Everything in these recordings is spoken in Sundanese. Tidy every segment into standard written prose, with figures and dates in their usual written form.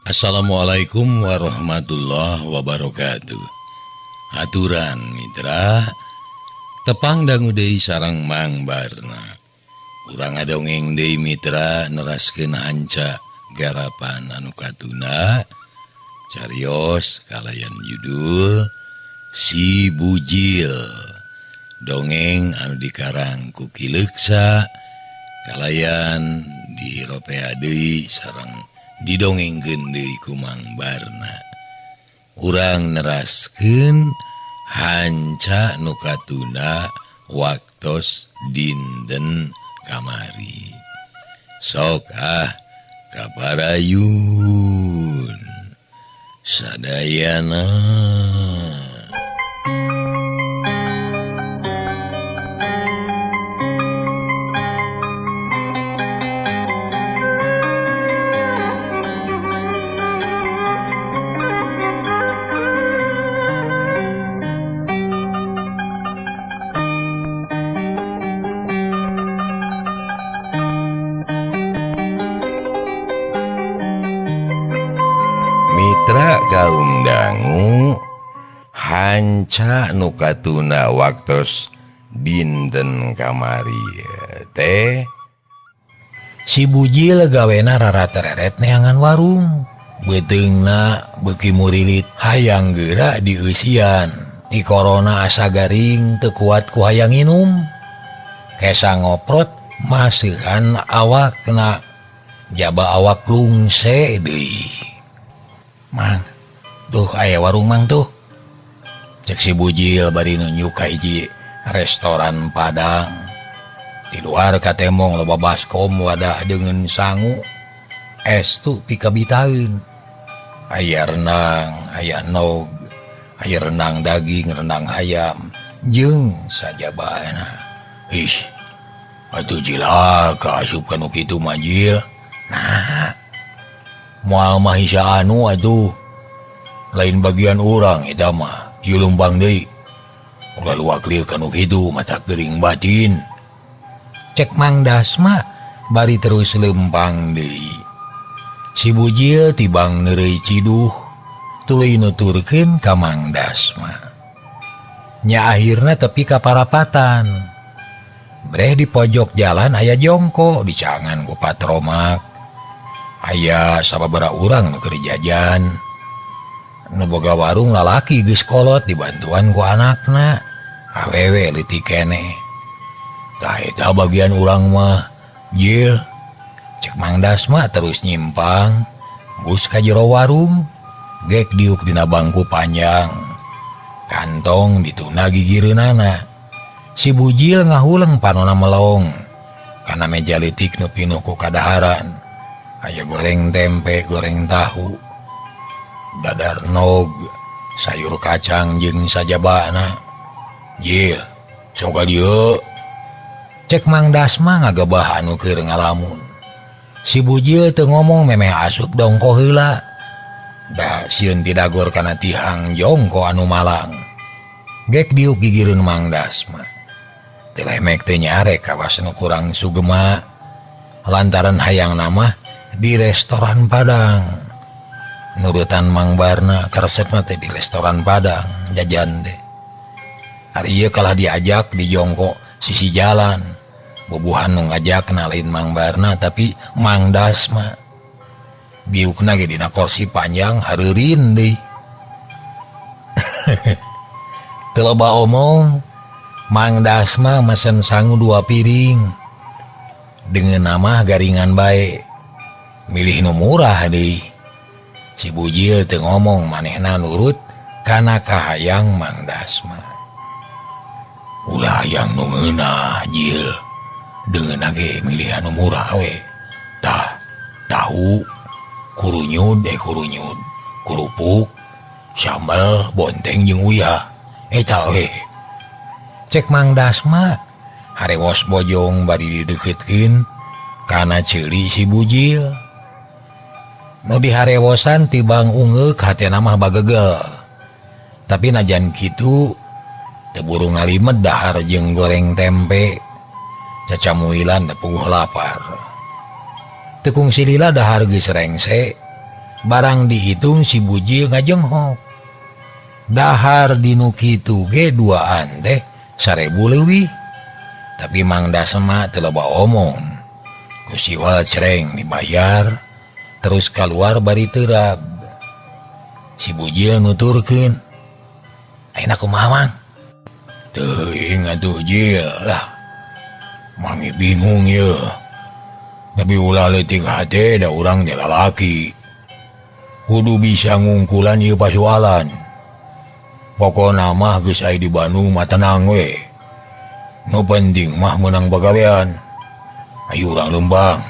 Assalamualaikum warahmatullahi wabarakatuh. Aturan Mitra tepang dangu deui sareng Mang Barna. Urang ngadongeng deui Mitra neraskeun hanca garapan anu katuna carios kalayan judul Si Bujil. Dongeng anu dikarang ku Ki Leuksa kalayan diropea deui sareng didongengkeun deui ku Mang Barna. Urang neraskeun hanca nu katuna waktos dinten kamari. Sok ah kaparayun sadayana. Mitra kaum dangu hanca nu katuna waktos dinten kamari teh Si Bujil gawena rara-tereret neangan warung, beuteungna beuki murilit hayang geura dieusian. Ti korona asa garing teu kuat ku hayang nginum. Kesa ngoprot maseuhan awakna jaba awak lungse deui. Mang, tuh aya warung mang tuh. Cek si Bujil bari nunjuk ka hiji restoran Padang. Di luar katemong loba baskom wadah dengan sangu. Es tuh pikabitaeun. Aya renang, aya nog, aya renang daging, renang ayam, jeung sajabana. Ih, atuh cilaka asup ka nu kitu mah Jil. Nah, moal mah hisa anu atuh. Lain bagian urang eta mah, ieu leumpang deui. Ulah luak lieu ka nu kitu matak gering batin. Cek Mang Dasma bari terus leumpang deui. Si Bujil tibang neureuy ciduh tuluy nuturkeun ka Mang Dasma. Nya akhirna tepi ka parapatan. Breh di pojok jalan aya jongko dicangan ku patromak. Aya sababaraha urang nu keur jajan. Nu boga warung lalaki geus kolot dibantuan ku anakna. Awewe leutik keneh. Tah eta bagian urang mah, Jil. Cek Mang Dasma terus nyimpang bus ka jero warung, gek diuk dina bangku panjang. Kantong dituna gigireunana. Si Bujil ngahuleng panona melong kana meja leutik nu pinuh ku kadaharan. Aya goreng tempe, goreng tahu, dadar nog, sayur kacang jeung sajabana. Jil, sok ka dieu. Cek Mang Dasma ngagebah anu keur ngalamun. Si Bujil teu ngomong memeh asup dongko heula. Da sieun tidagor kana tihang jongko anu malang. Gek diuk gigireun Mang Dasma. Teu lemek teu nyarek kawas nu kurang sugema. Lantaran hayang nama di restoran Padang. Nurutan Mang Barna karesep mah teh di restoran Padang jajan teh. Ari ieu kalah diajak di jongko sisi jalan. Bubuhan nu ngajakna lain Mang Barna tapi Mang Dasma. Biukna ge dina kursi panjang hareurin deui. Teu loba omong, Mang Dasma mesen sangu 2 piring. Dengan nama garingan bae. Milih nu murah deui. Si Bujil teu ngomong manehna nurut kana kahayang Mang Dasma. Ulah hayang nu ngeunah Jil. Deungeunna ge milih anu murah we. Tah, tahu, kurunyud, kurunyud, kerupuk, sambal, bonteng jeung uyah. Eta we. Cek Mang Dasma harewos bojong bari dideukeutkeun kana ceuli si Bujil. Nu diharewosan tibang ungeuk hatena mah bagegel. Tapi najan kitu teu buru ngalimed dahar jeung goreng tempe. Cacamuilan teu puguh lapar. Teu kungsi lila dahar geus rengse. Barang dihitung si Bujil ngajenghok. Dahar dinu kitu ge duaan teh 1000 leuwih. Tapi Mang Dasma teu loba omong. Ku siwal cereng dibayar terus keluar bari terab. Si Bujil nuturkeun, "Ayeuna kumaha Mang?" "Teuing atuh Jil lah. Mangi bingung ye. Tapi ulah leutik hate da urang teh lalaki. Kudu bisa ngungkulan ieu pasualan. Pokona mah geus aya di Bandung mah tenang we. Nu penting mah meunang pagawean. Ayo urang lembang.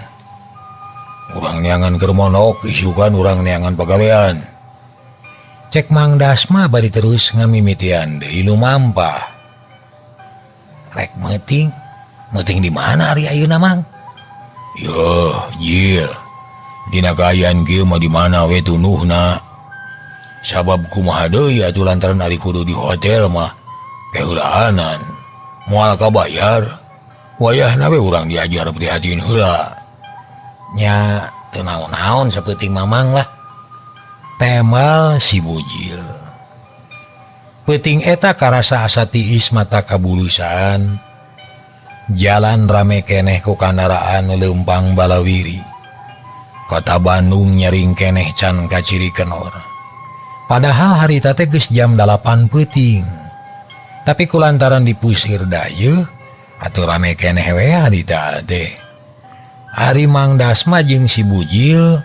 Urang neangan keur monok, isukan urang neangan pagawean." Cek Mang Dasma bari terus ngamimitian deui lumampah. Rek meuting, meuting di mana ari ayeuna Mang? "Yeuh, Jil. Dina kaayaan kieu mah di mana we tunuhna. Sabab kumaha deui atuh lantaran ari kudu di hotel mah keheulaanan. Moal kabayar. Wayahna we urang diajar prihatin heula." Nya teu naon-naon sapeuting Mamang lah. Temal si Bujil. Peuting eta karasa asa tiis mata kabulusan. Jalan rame keneh ku kandaraan leumpang balawiri. Kota Bandung nyaring keneh can kaciri kenor. Padahal harita teh geus jam 8 peuting. Tapi kulantaran dipusir dayeuh atuh rame keneh we harita teh. Ari Mang Dasma jeung si Bujil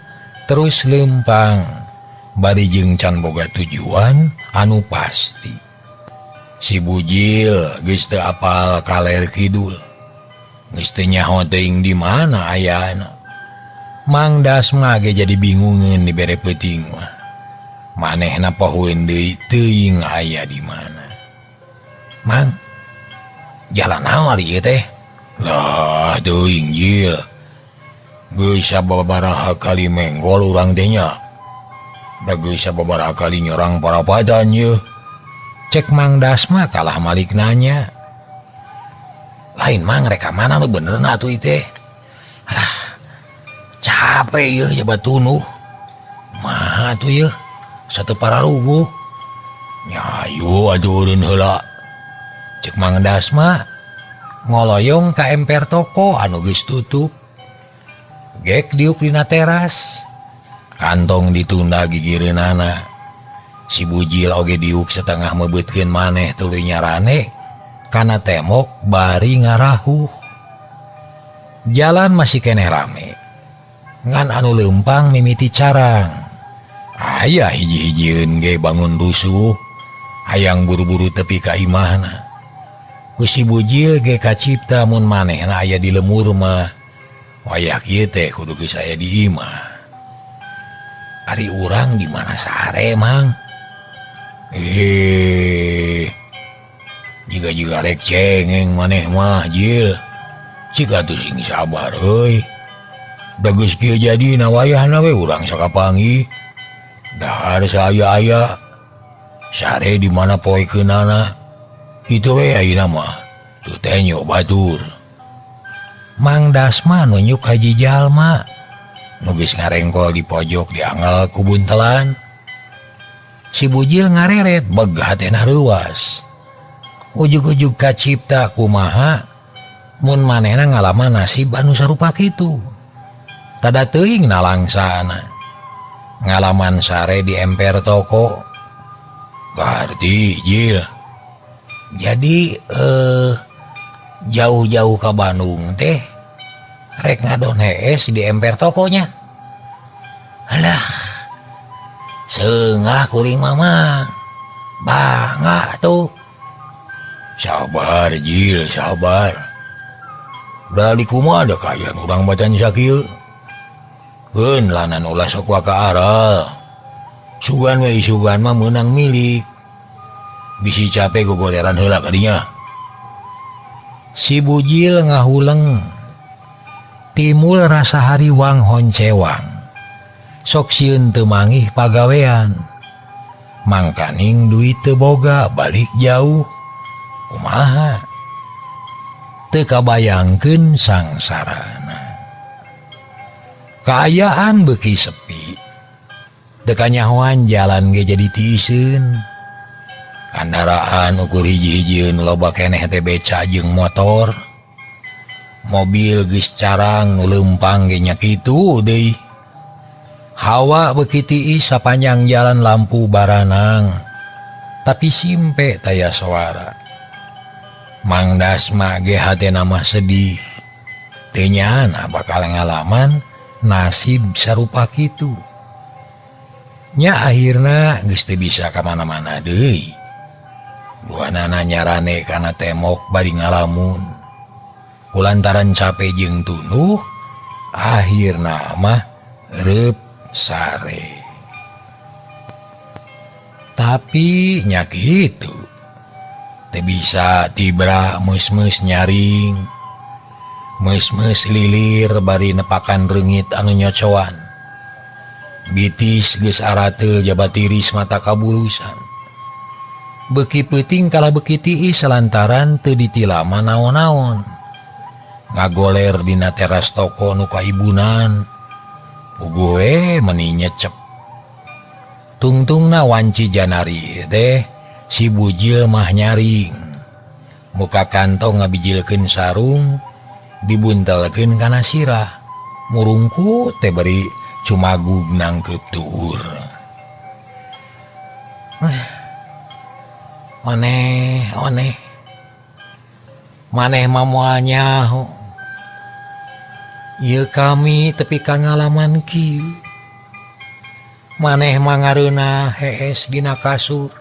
terus leumpang. Bari jeung can boga tujuan anu pasti. Si Bujil geus teu apal kaler kidul. Geus teu nyaho teuing di mana ayana. Mang Dasma ge jadi bingungeun dibere peuting mah. Manehna pohoeun deui teuing aya di mana. "Mang, jalan naon ari ieu teh?" "Lah teuing Jil. Geus sababaraha kali menggol urang teh nya. Da geus sababaraha kali nyorang parapatan yeuh." Cek Mang Dasma kalah malik nanya. "Lain Mang rek ka mana nu benerna atuh ieu teh? Alah, capek yeuh coba tunuh. Maha atuh yeuh, satu pararuguh." "Nya ayo atuh eureun heula." Cek Mang Dasma ngoloyong ka emper toko anu geus tutup. Gek diuk dina teras. Kantong ditunda gigireunana. Si Bujil oge diuk setengah mebeutkeun maneh tuluy nyarane kana temok bari ngarahuh. Jalan masih keneh rame. Ngan anu leumpang mimiti carang. Aya hiji-hijieun ge bangun rusuh, hayang buru-buru tepi ka imahna. Ku si Bujil ge kacipta mun manehna aya di lemur mah. Wayah kieu teh kudu geus aya di imah. Ari urang di mana sare Mang? Jiga-jiga rek cengeng maneh mah Jil. Cik atuh sing sabar euy. Da geus kieu jadina wayahna we urang sakapanggih. Dahar saaya-aya. Sare di mana poekeunana. Kitu we ayeuna mah. Tuh teh nyo batur. Mang Dasma nunjuk haji jalma. Nu geus ngarengkol di pojok dianggal ku buntelan. Si Bujil ngareret beg hatena reuwas. Ujug-ujug kacipta kumaha mun manehna ngalaman nasib anu sarupa kitu. Tada teuing nalangsana. Ngalaman sare di emper toko. Berarti Jil. Jadi jauh-jauh ka Bandung teh rek ngadon hees di emper tokonya. Alah, seungah kuring mama. Bangga tuh. Sabar Jil, sabar. Dali kumaha da kaayaan urang bacan sakieu. Keun lanan ulah sok waka aral. Sugan we isugan mah meunang milik. Bisi capek gogoleran heula kadinya. Si Bujil ngahuleng. Timul rasa hariwang honcewang. Sok sieun teu mangih pagawean. Mangkaning duit teu boga balik jauh. Kumaha? Teu kabayangkeun sangsarana. Kaayaan beuki sepi. Teu kanyahoan jalan ge jadi tiiseun. Kandaraan ukur hiji-hijieun loba keneh teh beca jeung motor. Mobil geus carang nu leumpang ge nya kitu deui. Hawa beuki tiis sapanjang jalan lampu baranang. Tapi simpe taya suara. Mang Dasma ge hatena mah sedih. Teu nyaana bakal ngalaman nasib sarupa kitu. Nya akhirna geus teu bisa ka mana-mana deui. Duanana nyarane kana temok bari ngalamun. Kulantaran cape jeung tunduh, akhirna mah reup sare. Tapi nya kitu. Teu bisa tibra meus-meus nyaring. Meus-meus lilir bari nepakan reungit anu nyocoan. Bitis geus arateul jaba tiris mata kabulusan. Beuki peuting kalah beuki tiis lantaran teu ditilama naon-naon. Ngagoler dina teras toko nu kaibunan. Puguh we meuni nyecep. Tungtungna wanci janari teh si bujil mah nyaring. Muka kantong ngabijilkeun sarung dibuntelkeun kana sirah. Murungku teh bari cumagug nangkeup tuur. Oneh, oneh. Maneh mah moal nyaho. Ieu kami tepi ka ngalaman kieu. Maneh mah ngareunah hees dina kasur.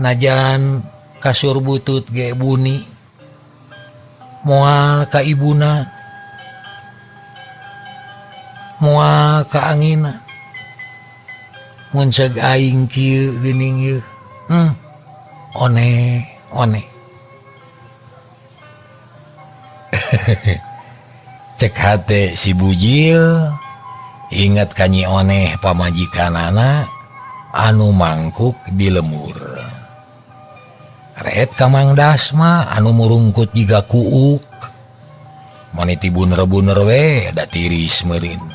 Najan kasur butut ge buni. Moal ka ibuna. Moal ka angina. Mun ceuk aing kieu geuning ieu. Oneh, oneh. Cek hate si bujil ingat ka Nyi Oneh pamajikanana anu mangkuk di lemur. Ret ka Mang Dasma anu murungkut jiga kuuk. Mani tibuner-buner we da tiris meureun.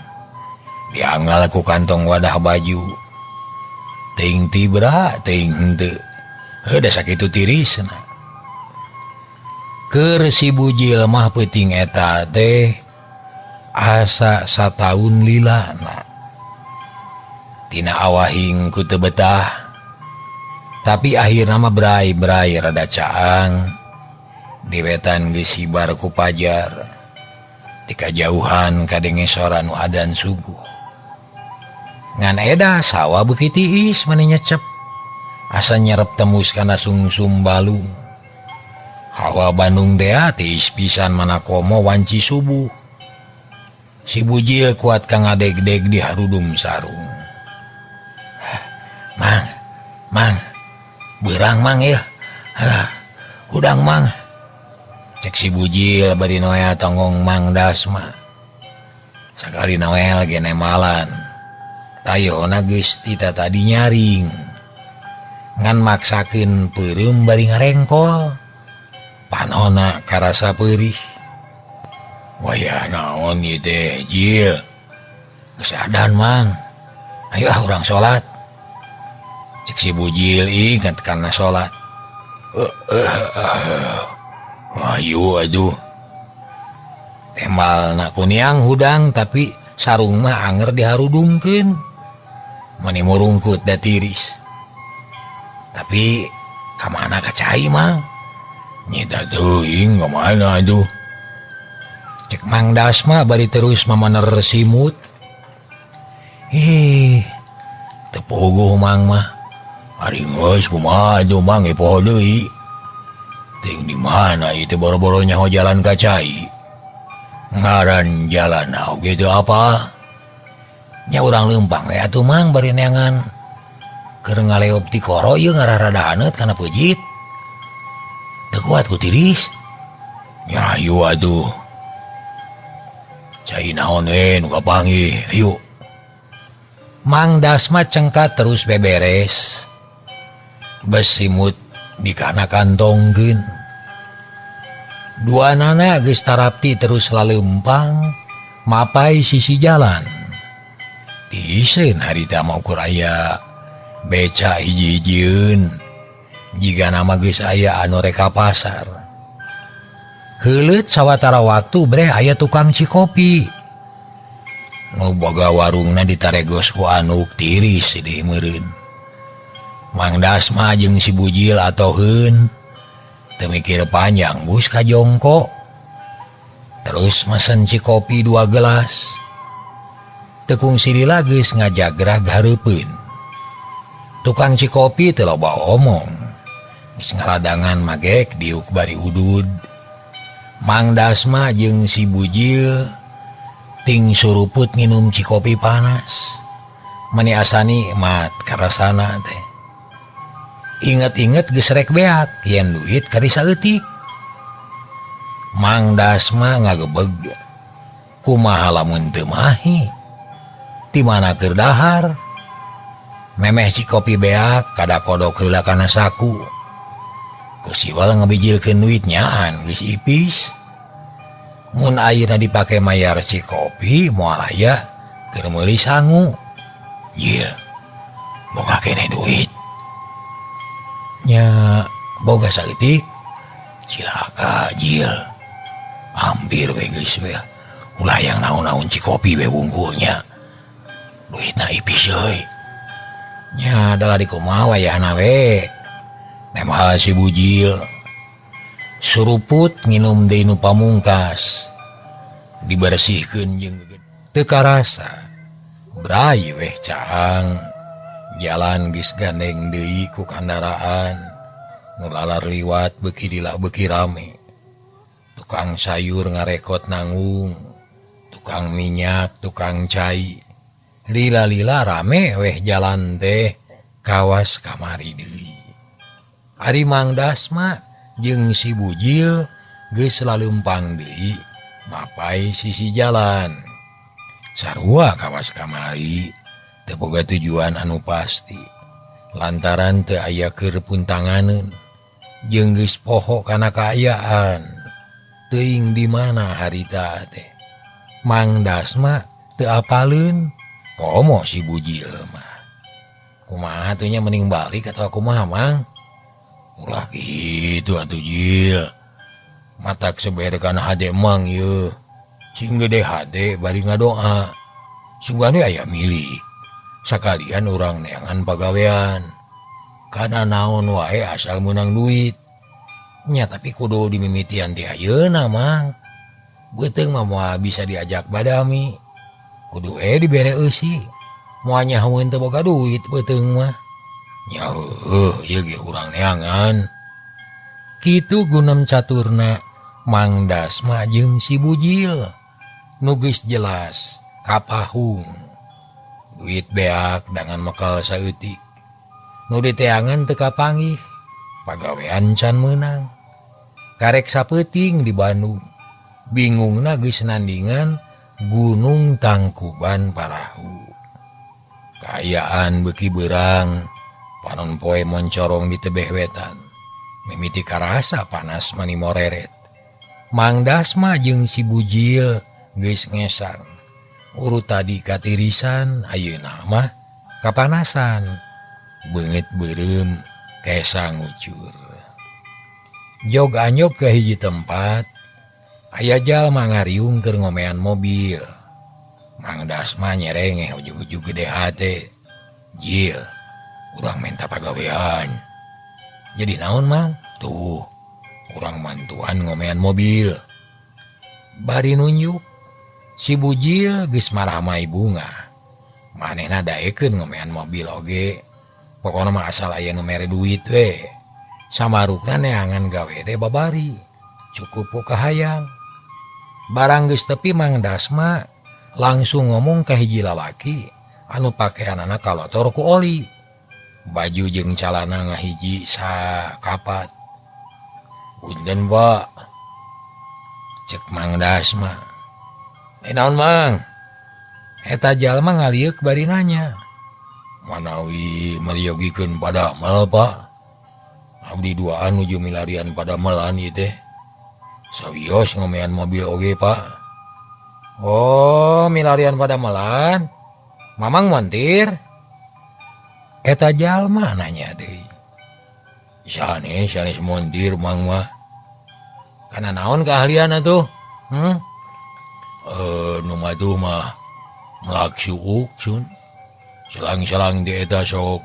Dianggal ku kantong wadah baju. Teuing tibra teuing henteu. Heuh da sakitu tirisna. Keur si bujil mah peuting eta teh asa sataun lilana. Tina awahing ku teu betah. Tapi akhirna mah brai-brai rada caang. Di wetan geus hibar ku pajar. Di kajauhan kadenge sora nu adan subuh. Ngan edah sawah beuki tiis mani nyecep. Asa nyerep tembus kana sungsum balung. Hawa Bandung teh tiis pisan mana komo wanci subuh. Si bujil kuat ka ngadegdeg di harudum sarung. Mang, mang, beurang mang ya. Hudang mang. Cek si bujil bari noel tonggong Mang Dasma. Sakali noel ge nemalan. Tayona geus tita tadi nyaring. Ngan maksakeun peureum bari ngarengkol. Panona karasa peurih. Wayah naon ieu teh jil. Geus adan mang. Ayo ah urang salat. Cek si bujil ingat kana salat. Ayo aduh. Temalna kuniang hudang tapi sarung mah anger diharudungkeun. Mani murungkut da tiris. Tapi ka mana ka cai mang? Nyita teuing ka mana aduh. Cek Mang Dasma bari terus mamaner simut. Ih, teu puguh mang mah. Ari geus kumaha aduh mang poho deui. Ting di mana ieu teh boro-boro nyaho jalan ka cai. Ngaran jalan oge teu apa. Nya urang leumpang we atuh mang bari neangan. Keur ngaleop ti koro ieu ngararada haneut kana peujit. Teu kuat ku tiris. Nya ayu atuh. Cai naon we nu kapanggih, ayo. Mang Dasma cengkat terus beberes. Besimut di kana kantongkeun. Duanana geus tarapti terus laleumpang mapai sisi jalan. Tiiseun harita mah ukur aya beca hiji-hijieun jiga nama geus aya anu rek ka pasar. Heuleut sawatara waktu breh aya tukang cikopi. Nu boga warungna ditaregos ku anuk tiris di meureun. Mang Dasma jeung si Bujil atoheun teu mikir panjang bus ka jongko. Terus mesen cikopi 2 gelas. Tekung silila geus ngajagrag hareupeun. Tukang cikopi teu loba omong. Geus ngaladangan magek diuk bari udud. Mang Dasma jeung si Bujil ting suruput nginum cikopi panas. Meni asa nikmat karasana teh. Inget-inget geus rek beak yen duit kari saeutik. Mang Dasma ngagebeg. Kumaha lamun teu mahi? Ti mana keur dahar? Memeh cikopi beak kada kodok heula kana saku. Ku siwal ngebijilkeun duit nyaan geus ipis. Mun ayeuna dipake mayar cikopi moal aya keur meuli sangu. Jil, boga keneh duit. Nya boga saeutik. Cilaka jil. Hampir we geus we. Ulah yang naon-naon cikopi we wungkulnya. Duitna ipis euy. Nya adalah dikumaha wayahna we. Nemhal si Bujil. Suruput nginum deui nu pamungkas. Dibersihkeun jeung teu karasa. Bray weh caang. Jalan geus gandeng deui ku kandaraan. Nu lalar liwat beuki dila beuki rame. Tukang sayur ngarekot nanggung, tukang minyak, tukang cai. Lila-lila rame weh jalan teh kawas kamari deui. Ari Mang Dasma jeung si Bujil geus laleumpang deui mapai sisi jalan. Sarua kawas kamari teu boga tujuan anu pasti. Lantaran teu aya keur puntanganeun jeung geus poho kana kaayaan. Teuing di mana harita teh. Mang Dasma teu apaleun komo si Bujil mah. Kumaha atuh nya mending balik atawa kumaha Mang? Ulah kitu atuh Jil. Matak seber kana hade Mang yeuh. Sing gede hade bari ngadoa. Sugane aya milik. Sakalian urang neangan pagawean. Kana naon wae asal meunang duit. Nya tapi kudu dimimitian ti ayeuna Mang. Beuteung mah moal bisa diajak badami. Kudu dibere eusi. Moal nyahoeun teu boga duit beuteung mah. Nya heueuh ieu ge urang neangan. Kitu gunem caturna Mang Dasma jeung si Bujil. Nu geus jelas kapahung. Duit beak dangan mekal saeutik. Nu diteangan teu kapanggih. Pagawean can meunang. Karek sapeuting di Bandung. Bingungna geus nandingan Gunung Tangkuban Parahu. Kaayaan beuki beurang, panon poe moncorong di tebeh wetan. Mimiti karasa panas mani moreret. Mang Dasma jeung si Bujil geus ngesang. Urut tadi katirisan, ayeuna mah kapanasan. Beungeut beureum kesa ngucur. Jog anyog ke hiji tempat, aya jalma ngariung keur ngomean mobil. Mang Dasma nyerengeh ujug-ujug gede hate. Jil, urang minta pagawean. Jadi naon Mang? Tuh, urang mantuan ngomean mobil. Bari nunjuk, si Bujil geus maramai bunga. Manehna daekeun ngomean mobil oge. Pokona mah asal aya nu mere duit we. Samarukna neangan gawe teh babari. Cukup ku kahayang. Barang geus tepi Mang Dasma langsung ngomong ka hiji lalaki anu pakeanana kalotor ku oli. Baju jeung calana ngahiji sakapat. Punten Pak. Cek Mang Dasma. Naon Mang? Eta jalma ngalieuk bari nanya. Manawi meriogikeun padamel Pak. Abdi duaan nuju milarian padamelan ieu teh. Sawios ngomean mobil oge Pak. Oh, milarian padamelan. Mamang montir? Eta jalma nanya deui. Sanes sanes montir mang mah. Kana naon keahlian atuh? Nu matuh mah melak suuk sun. Selang-selang di eta sok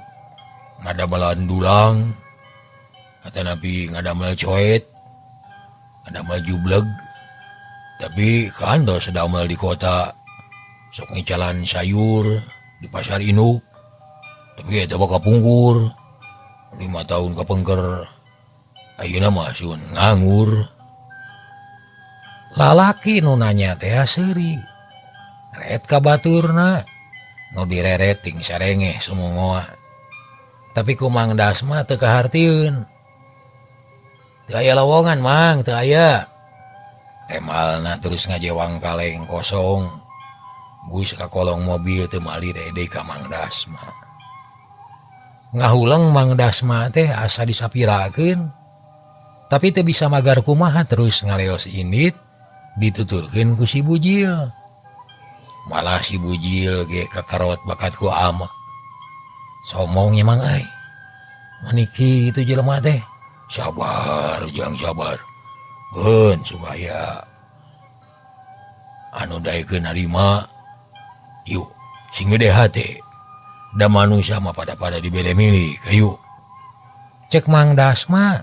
ngadamelan dulang atanapi ngadamel coet, ngadamel jubleg. Tapi kantos sedamel di kota sok ngicalan sayur di pasar induk. Tapi eta mah kapungkur 5 tahun kapengker ayeuna mah sun nganggur. Lalaki nu nanya teh seuri ret ka baturna nu direret ting sarengeh sumongoa. Tapi ku Mang Dasma teu kahartieun. Teu aya lowongan Mang, teu aya. Temalna terus ngajewang kaleng kosong. Bus ka kolong mobil teu mali deui ka Mang Dasma. Ngahuleng Mang Dasma teh asa disapirakeun. Tapi teu bisa magar kumaha terus ngaleos indit dituturkeun ku si Bujil. Malah si Bujil ge kakarot bakat ku amak. Somongnya Mang euy. Maniki itu jelema teh. Sabar jang sabar. Geun supaya anu daekeun narima yuk sing gede hate. Da manusia mah pada-pada dibere milik ayo. Cek Mang Dasma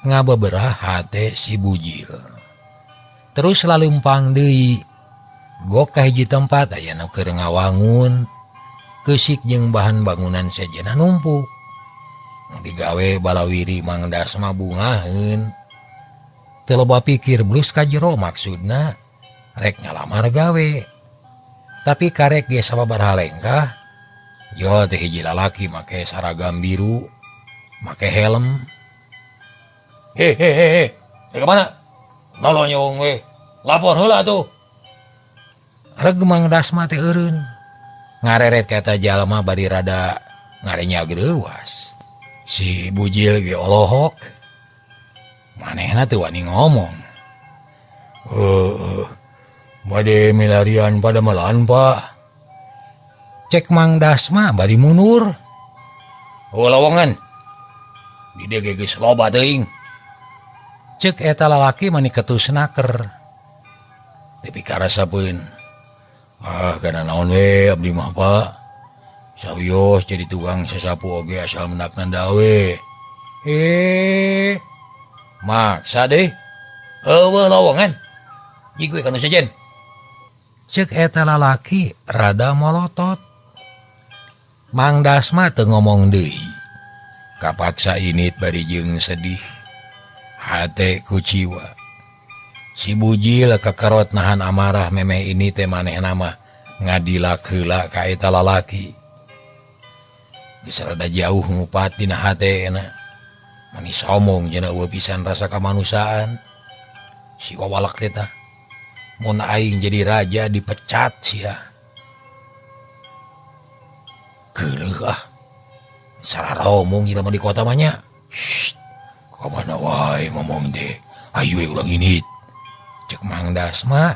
ngabeberah hate si Bujil. Terus lalempang deui. Gok ka hiji tempat aya nu keur ngawangun. Keusik jeung bahan bangunan sejenna numpuk. Digawe balawiri Mang Dasma bungaheun. Teu loba pikir blus ka jero maksudna rek ngalamar gawe. Tapi karek ge sababaraha lengkah. Jo teh hiji lalaki make saragam biru, make helm. He he he, rek ka mana? Nolonyong we. Lapor heula atuh. Reg Mang Dasma teh eureun. Ngareret ka eta jalma bari rada ngarenya greuwas. Si Bujil ge olohok. Manehna teu wani ngomong. Bade milarian pada melan, Pak. Cek Mang Dasma bari mundur. Oh lowongan. Di dieu ge geus loba teuing. Cek eta lalaki mani ketus naker. Tapi karasapeun. Ah kana naon we abdi mah, Pak. Sawios jadi tukang sasapu oge asal menakna dawe. Maksa deh. Eueuh lowongan. Jig we kanu sejen. Cek eta lalaki rada molotot. Mang Dasma teu ngomong deui. Kapaksa init bari jeung sedih. Hate kuciwa. Si Bujil kakerot nahan amarah memeh ini teh manehna mah ngadilak heula ka eta lalaki. Geus rada jauh ngupat dina hatena. Mani somong cenah eueuh pisan rasa kamanusiaan. Si wawalak teh tah. Mun aing jadi raja dipecat sia. Geuleuh ah. Sararomong jelema di kota mah nya. Shh. Ka mana wae ngomong teh. Ayo we ulang init. Cek Mang Dasma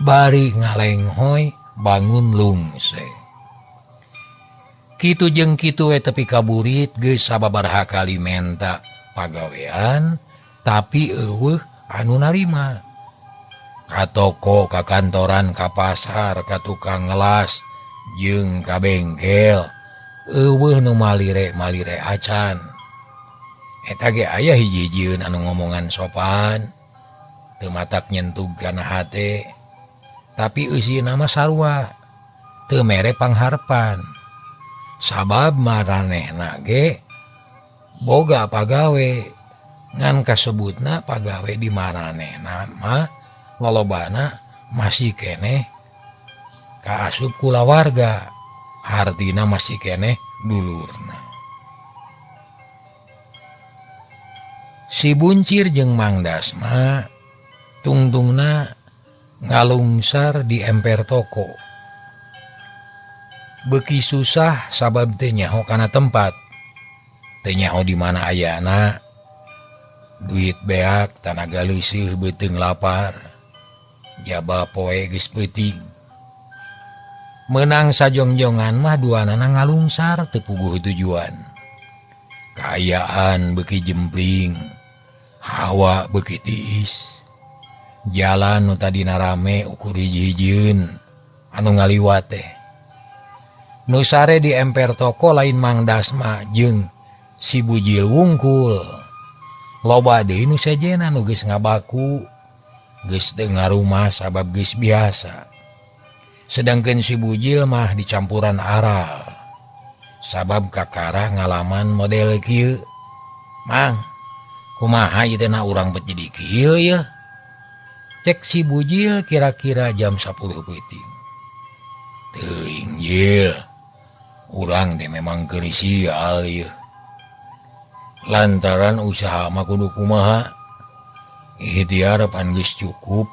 bari ngalenghoy bangun lungse. Kitu jeung kitu we tepi kaburit geus sababaraha kali menta pagawean tapi eueuh anu narima. Ka toko, ka kantoran, ka pasar, ka tukang ngelas jeung ka bengkel eueuh nu malire-malire acan. Eta ge aya hiji-hijieun anu ngomongan sopan teu matak nyentuh kana hate tapi eusina mah sarua teu mere pangharpan. Sabab maranehna ge boga pagawe ngan kasebutna pagawe di maranehna mah lolobana masih keneh kaasup kulawarga, hartina masih keneh dulurna. Si Buncir jeung Mang Dasma tungtungna ngalungsar di emper toko. Beuki susah sabab teu nyaho kana tempat. Teu nyaho di mana ayana. Duit beak tanaga leuseuh beuteung lapar. Jaba poe geus peuting. Menang sajongjongan mah duanana ngalungsar teu puguh tujuan. Kaayaan beuki jempling, hawa beuki tiis. Jalan nu tadina rame ukur hiji-hijieun anu ngaliwat teh. Nu sare di emper toko lain Mang Dasma jeung si Bujil wungkul. Loba deui nu sejenna nu geus ngabaku, geus teu ngarumah sabab geus biasa. Sedangkeun si Bujil mah dicampuran aral. Sabab kakara ngalaman model kieu. Mang, kumaha ieu teh na urang bet jadi kieu yeuh? Cek si Bujil kira-kira jam 10 peuting. Teuing jil, urang teh memang keur sial ieu. Lantaran usaha mah kudu kumaha, ikhtiar pan geus cukup,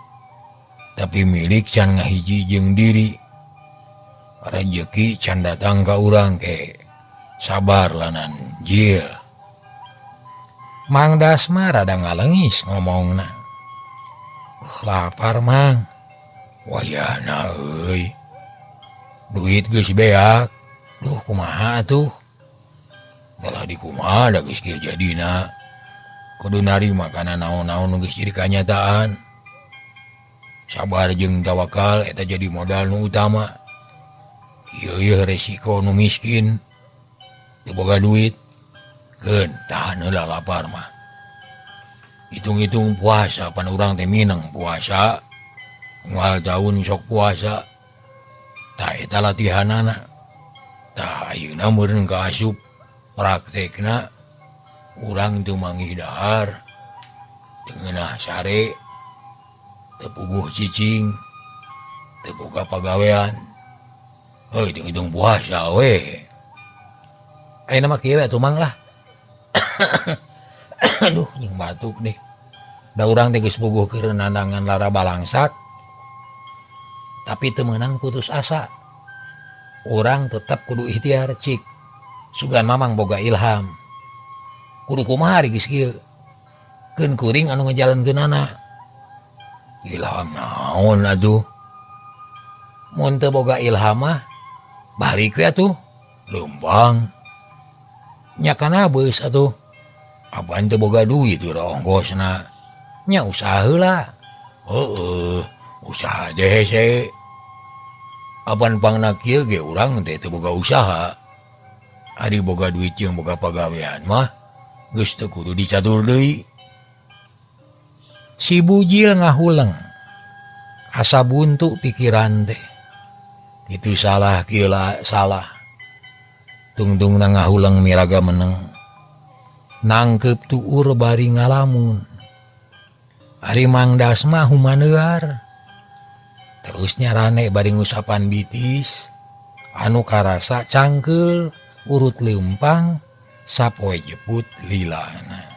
tapi milik can ngahiji jeung diri. Rejeki can datang ka urang ke. Sabar lanan jil. Mang Dasma rada ngalengis ngomongna. Lapar Mang. Wayahna euy. Duit geus beak. Duh kumaha atuh. Balah dikumaha da geus kieu jadina. Kudu narima kana naon-naon geus jadi kanyataan. Sabar jeung tawakal eta jadi modal nu utama. Ieu resiko nu miskin. Teu boga duit. Keun tahan heula lapar mah. Hitung-hitung puasa pan urang teh mineng puasa. Unggal taun sok puasa. Tah eta latihanana. Tah ayeuna meureun kaasup praktekna urang teu manggih dahar. Teu ngeunah sare, teu puguh cicing, teu boga pagawean. Heuy hitung-hitung puasa we. Ayeuna mah kieu we atuh Mang lah. Aduh, nying batuk deh. Da urang teh geus puguh keur nandangan lara balangsak. Tapi teu meunang putus asa. Urang tetap kudu ikhtiar cik. Sugan Mamang boga ilham. Kudu kumaha ari geus kieu. Keun kuring anu ngajalankeunana. Ilham naon atuh? Mun teu boga ilham mah balik we atuh. Leumpang. Nya kana beus atuh. Apaan teu boga duit ora ongkosna. Nya usaha heula. Heueuh, usaha deh hese. Apan pangna kieu ge urang teh teu boga usaha. Ari boga duit jeung boga pagawean mah geus teu kudu dicatur deui. Si Bujil ngahuleng. Asa buntu pikiran teh. Kitu salah kieu salah. Tungtungna ngahuleng miraga meneng. Nangkep tuur bari ngalamun. Ari Mang Dasma humaneuar. Terus nyarane bari ngusapan bitis anu karasa cangkeul urut leumpang sapoe jeput lilana.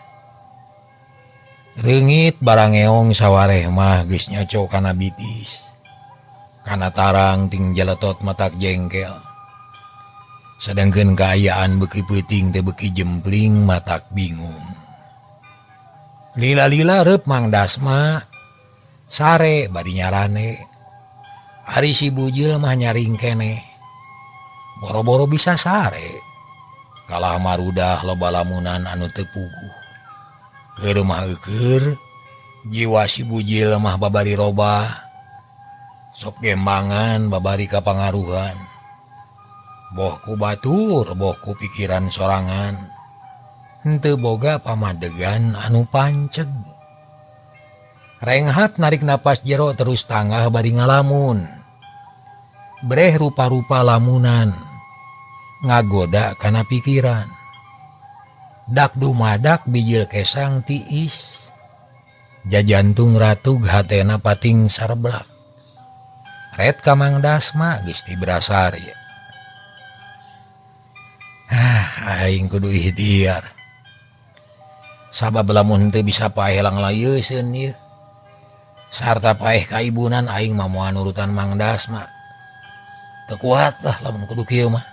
Reungit barangeong sawareh mah geus nyoco kana bitis. Kana tarang ting jeletot matak jengkel. Sedangkeun kaayaan beuki peuting teh beuki jempling matak bingung. Lila-lila reup Mang Dasma sare bari nyarane. Ari si Bujil mah nyaring keneh. Boro-boro bisa sare. Kalah marudah loba lamunan anu teu puguh. Keur mah eueur, jiwa si Bujil mah babari robah. Sok gembangan babari kapangaruhan. Boh ku batur, boh ku pikiran sorangan. Henteu boga pamadegan anu panceg. Renghat narik napas jero terus tanggah bari ngalamun. Breh rupa-rupa lamunan ngagoda kana pikiran. Dak dumadak bijil kesang tiis. Jajantung ratug hatena pating sarblak. Ret ka Mang Dasma geus tibrasari. Ah, aing kudu ikhtiar. Sabab lamun teu bisa paeh langlayeuseun ieu. Sarta paeh kaibunan aing mah moal nurutan Mang Dasma. Teu kuat lah lamun kudu kieu mah.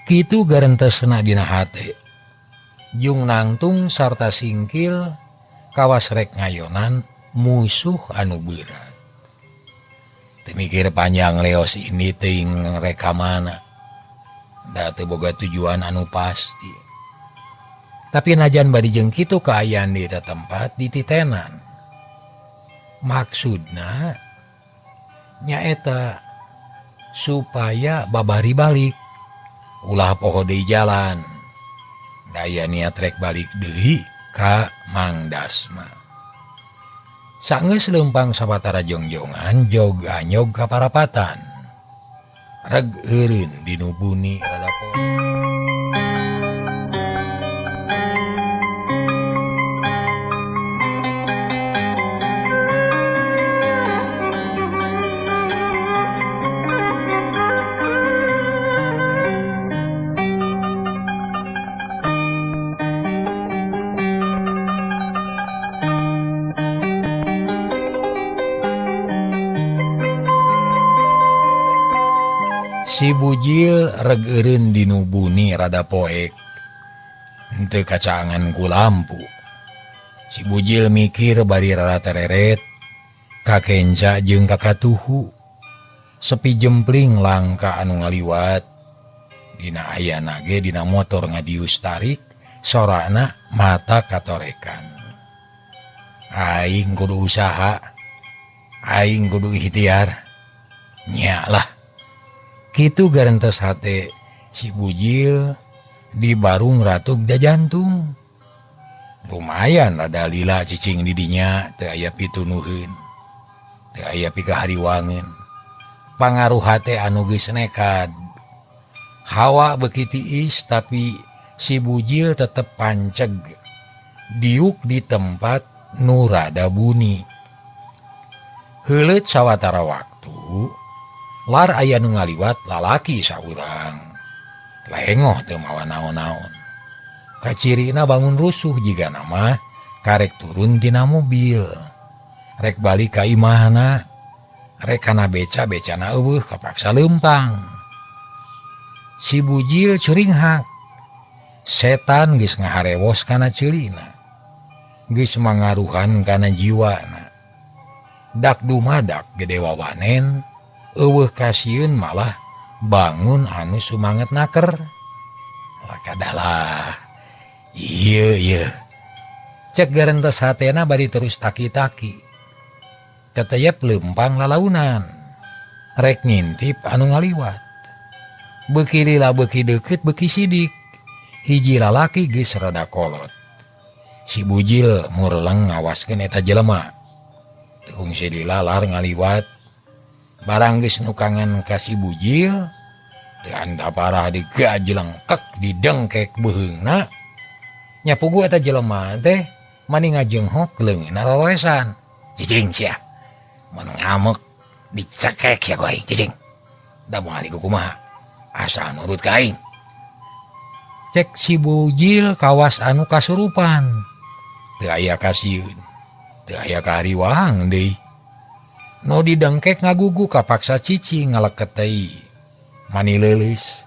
Kitu garentesna dina hate. Jung nangtung sarta singkil kawas rek ngayonan musuh anu berat. Teu mikir panjang leos ini teuing rek ka mana. Da teu boga tujuan anu pasti. Tapi najan bari jeung kitu kaayaan di eta tempat dititenan. Maksudna nyaeta supaya babari balik ulah poho deui jalan. Daya niat rek balik deui ka Mang Dasma. Sanggeus leumpang sawatara jongjongan jog anyog ka parapatan. Reg eureun dinu buni rada poe. Si Bujil reg eureun dinu buni rada poek. Henteu kacaangan ku lampu. Si Bujil mikir bari rada tereret, kakenca jeung kakatuhu. Sepi jempling langka anu ngaliwat. Dina ayana ge dina motor ngadius tarik, sorana mata katorekan. Aing kudu usaha, aing kudu ikhtiar. Nya lah. Kitu garentes hate si Bujil di barung ratug da jantung. Lumayan rada lila cicing di dinya teu aya pitunuheun. Teu aya pikahariwangeun. Pangaruh hate anu geus nekad. Hawa beuki tiis tapi si Bujil tetep panceg. Diuk di tempat nu rada buni. Heuleut sawatara waktu lar aya nu ngaliwat lalaki saurang. Lengoh teu mawa naon-naon. Kacirina bangun rusuh jigana mah karek turun tina mobil. Rek balik ka imahna, rek kana beca-becana eueuh kapaksa leumpang. Si Bujil curinghak. Setan geus ngaharewos kana ceulina. Geus mangaruhan kana jiwana. Dak dumadak gede wawanen. Eueuh kasieun malah bangun anu sumanget naker. Lakadalah. Ieu ieu. Cek garentes hatena bari terus taki-taki. Teteyep leumpang lalaunan. Rek ngintip anu ngaliwat. Beuki lila beuki deukeut beuki sidik. Hiji lalaki geus rada kolot. Si Bujil murleng ngawaskeun eta jelema. Teu hungsi lila lar ngaliwat. Barang geus nukangan ka si Bujil, teu anda parah digajelengkek didengkek beuheungna. Nya puguh eta jelema teh mani ngajenghok leungeunna loloesan. Cicing sia. Mun ngamuk dicekek sia ku aing cicing. Da moal kumaha? Asa nurut ka aing. Cek si Bujil kawas anu kasurupan. Teu aya kasieun. Teu aya kahariwang deui. No didengkek ngagugu kapaksa cicing ngaleket teh. Mani leuleus.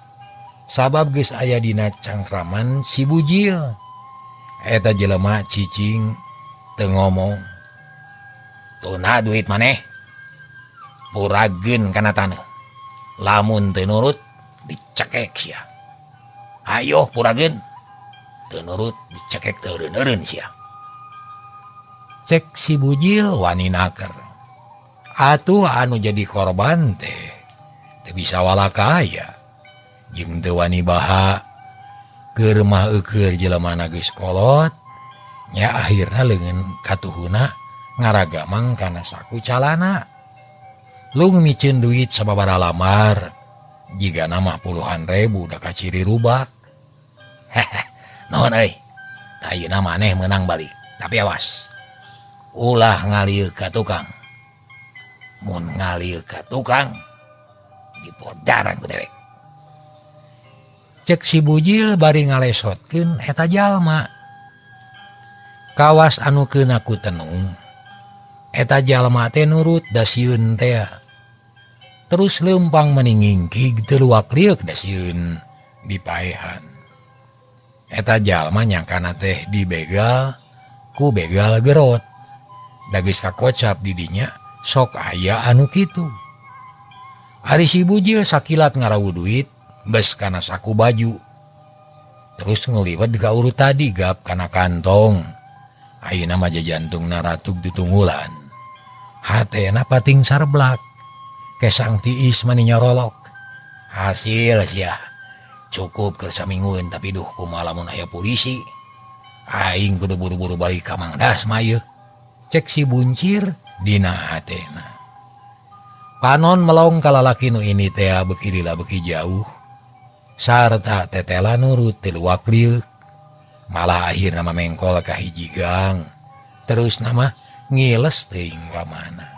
Sabab geus aya dina cangkraman si Bujil. Eta jelema cicing teu ngomong. Tuna duit maneh. Purageun kana taneuh. Lamun teu nurut dicekek sia. Ayo purageun. Teu nurut dicekek teu eureun-eureun sia. Cek si Bujil wani naker. Atuh anu jadi korban teh teu bisa walakaya. Jeung teu wani baha. Keur mah eueur jelemana geus kolot. Nya akhirna leungeun katuhuna ngaragamang kana saku calana. Lung miceun duit sababaraha lamar. Jigana mah puluhan ribu da kaciri rubak. Hehe, nuhun euy. Ayeuna maneh meunang balik. Tapi awas. Ulah ngalieu ka tukang. Mun ngalieu ka tukang dipodaran ku dewek. Cek si Bujil bari ngalesotkeun eta jalma. Kawas anu keuna ku tenung. Eta jalma teh nurut da sieun teh. Terus leumpang meningingkig teu luak lieuk da sieun dipaehan. Eta jalma nyangkana teh dibegal ku begal gerot. Da geus kakocap di dinya sok aya anu kitu. Ari si Bujil sakilat ngarawu duit bes kana saku baju. Terus ngeliwet ka urut tadi gap kana kantong. Ayeuna mah jantungna ratug ditunggulan. Hatena pating sarblak. Kesang tiis mani nyorolok. Hasil sia. Cukup keur saminggueun tapi duh kumaha lamun aya polisi. Aing kudu buru-buru balik ka Mang Dasma ieu. Cek si buncir dina hatena. Panon melong ka lalaki nu ini teh beuki lila beuki jauh. Sarta tetela nurut tiluak liuk. Malah akhirna mah mengkol ka hiji gang. Terus nama ngiles teuing ka mana.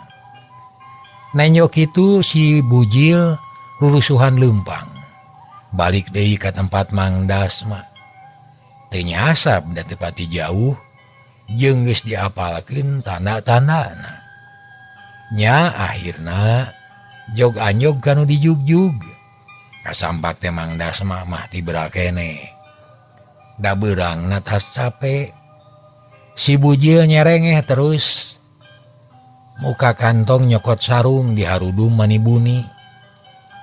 Nenyo kitu si Bujil rurusuhan leumpang. Balik deui ka tempat Mang Dasma. Teu nyasab da teu pati jauh jeung geus diapalkeun tanda-tandana. Nya akhirna jog anyog kanu dijugjug. Kasampak teh Mang Dasma mah tibra keneh. Da beurangna tas cape. Si Bujil nyerengeh terus. Muka kantong nyokot sarung diharudum manibuni.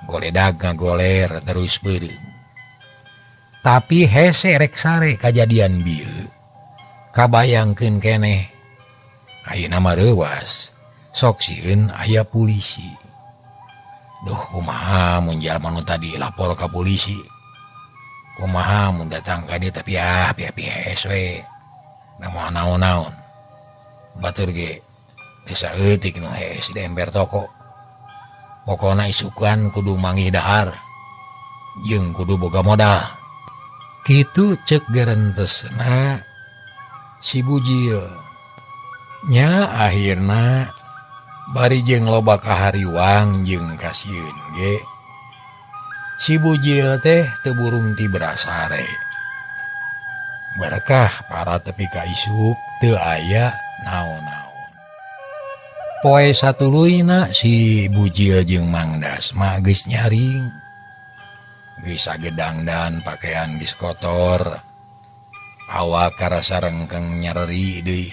Goledag ngagoler terus beureum. Tapi hese rek sare kajadian bieu. Kabayangkeun keneh. Ayeuna mah reuwas. Sok sieun aya polisi. Duh kumaha mun jalma nu tadi lapor ka polisi. Kumaha mun datang ka dieu tapi ah piha-piha we. Da moal naon-naon. Batur ge teu saeutik nu hees di ember toko. Pokona isukan kudu manggih dahar. Jeung kudu boga modal. Kitu cek gerentesna si Bujil. Nya akhirna bari jeung loba kahariwang jeung kasieun ge. Si Bujil teh teu burung ti berasare. Berkah para tepi ka isuk teu aya naon-naon. Poe satuluyna si Bujil jeung Mang Dasma geus nyaring. Geus sagedangdan pakaian geus kotor. Awak karasa rengkeng nyereri deui.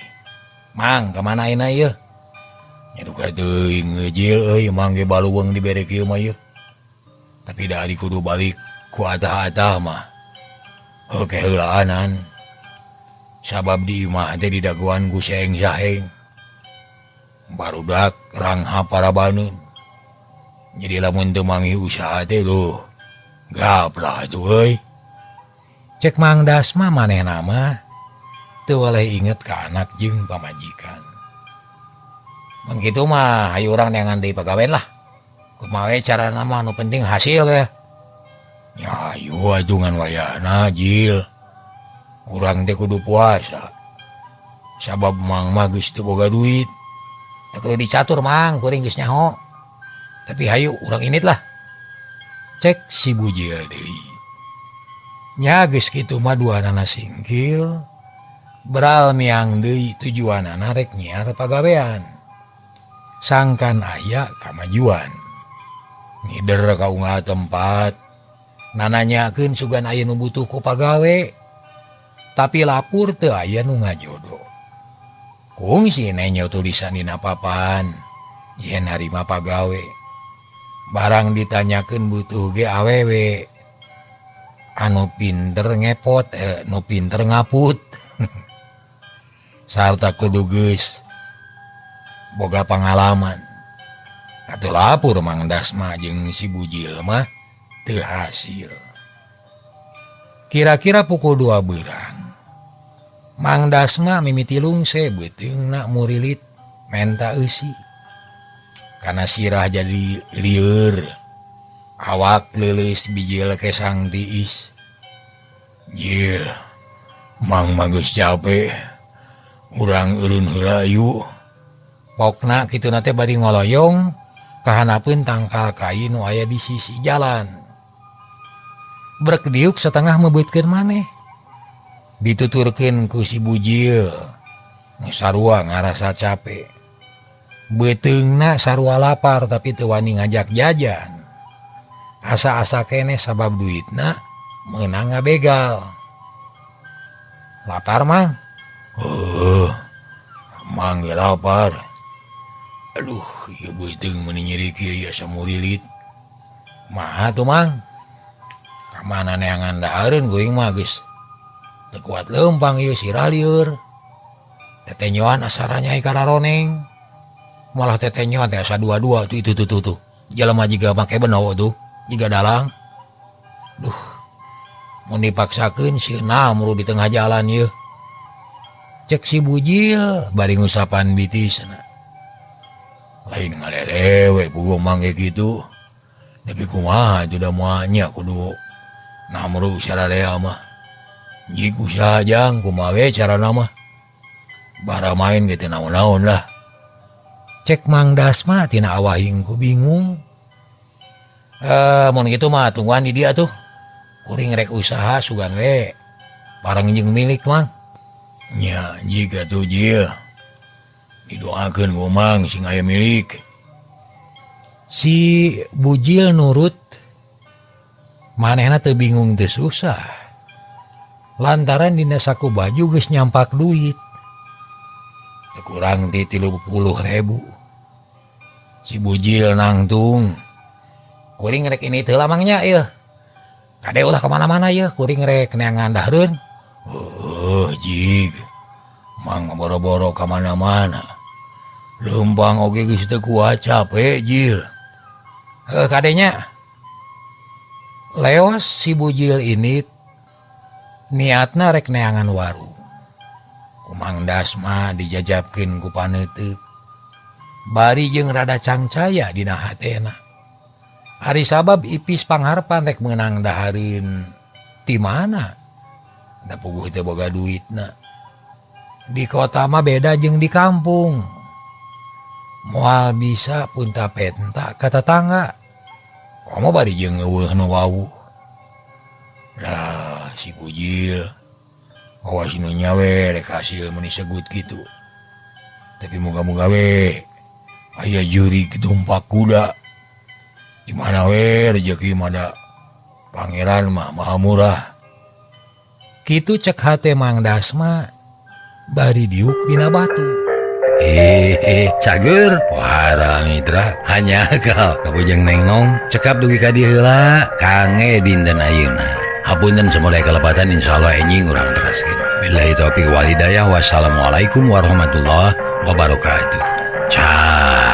Mang, ka mana ayeuna ieu? Nya duka teuing ngejil euy, mang ge baluweung dibere kieu mah ieu. Tapi da ari kudu balik ku atah-atah mah. Heuh keheulaanan. Sabab di imah teh didagoan ku seeng saheng. Barudak rangha parabaneun. Jadi lamun teu manggih usaha teh leuh gaplah atuh euy. Cek Mang Dasma manehna mah teu waleh inget ka anak jeung pamajikan. Mun kitu mah hayu urang neangan deui pagawean lah. Kumaha we carana mah nu penting hasil we. Ya hayu atuh ngan wayahna Jil. Urang teh kudu puasa. Sabab Mang mah geus teu boga duit. Teu kudu dicatur Mang, kuring geus nyaho. Tapi hayu urang init lah. Cek si Bujil deui. Nya geus kitu mah duanana singkil. Beral miang deui tujuanana rek nyiar pagawean. Sangkan aya kamajuan. Ngider ka unggal tempat. Nananyakeun sugan aya nu butuh ku pagawe. Tapi lapur teu aya nu ngajodo. Kungsi nenyo tulisan dina papan yen narima pagawe. Barang ditanyakeun butuh ge awewe. Anu pinter ngepot, nu pinter ngaput. Sarta kudu geus boga pangalaman. Atuh lapur Mang Dasma jeung si Bujil mah teu hasil. Kira-kira pukul 2 beurang. Mang Dasma mimiti lungse beuteungna murilit menta eusi. Kana sirah jadi lieur. Awak leuleus bijil kesang tiis. Jil, Mang mah geus capek. Urang eureun heula yuk. Pokna kituna teh bari ngoloyong kahanapeun tangkal kai nu aya di sisi jalan. Brek diuk setengah meubeutkeun maneh. Dituturkeun ku si Bujil. Nu sarua ngarasa capek. Beuteungna sarua lapar tapi teu wani ngajak jajan. Asa-asa keneh sabab duitna meunang ngabegal. Lapar Mang? Heuh, Mang ge lapar. Aduh, ieu beuteung meuni nyeri kieu asa murilit. Kumaha tuh Mang? Ka mana neangan dahareun kuring mah geus teu kuat leumpang ieu sirah lieur. Tetenyoan asa ranyai kararoneng. Malah tetenyoan teh asa dua-dua tuh itu tuh tuh. Jelema jiga make beno tuh, jiga dalang. Duh. Mun dipaksakeun sieun namru di tengah jalan ieu. Cek si Bujil bari ngusapan bitisna. Lain ngalelewe puguh mangge kitu. Tapi kumaha itu da moal nya kudu namru sararea mah. Jig usaha jang kumaha we carana mah. Bara main ge teu naon-naon lah. Cek Mang Dasma tina awahing ku bingung. Mun kitu mah tungguan di dia tuh. Kuring rek usaha sugan we. Barang jeung milik Mang. Nya jiga tuh Jil. Didoakeun ku Mang sing aya milik. Si Bujil nurut. Manehna teu bingung teu susah. Lantaran dina saku baju geus nyampak duit. Teu kurang ti 30.000. Si Bujil nangtung. Kuring rek ini teu Mang nya ieu. Kade ulah kemana-mana ya, kuring rek neangan dahareun. Jig. Mang mah boro-boro kamana-mana. Leumpang oge geus teu kuat capek, Jil. Kadenya. Leos si Bujil ini niatna rek neangan warung. Ku Mang Dasma dijajabkeun ku paneuteuk. Bari jeung rada cangcaya dina hatena. Ari sabab ipis pangharpan rek meunang dahareun ti mana? Da puguh teu boga duitna. Di kota mah beda jeung di kampung. Moal bisa punta penta ka tetangga. Komo bari jeung eueuh nu wawuh. Lah si Bujil awas nu nyawe rek hasil meuni segut kitu. Tapi moga-moga we aya jurig tumpak kuda. Di mana we rejeki mah pangeran mah maha murah. Kitu cek hate Mang Dasma bari diuk dina batu. Cager para mitra hanya kal kabujeng nengnong cekap dugi ka dieu heula kange dinten ayeuna. Hapunten samudaya kalepatan insyaallah enjing urang teraskeun. Billahi taufiq wal hidayah. Wassalamualaikum warahmatullahi wabarakatuh. Ciao.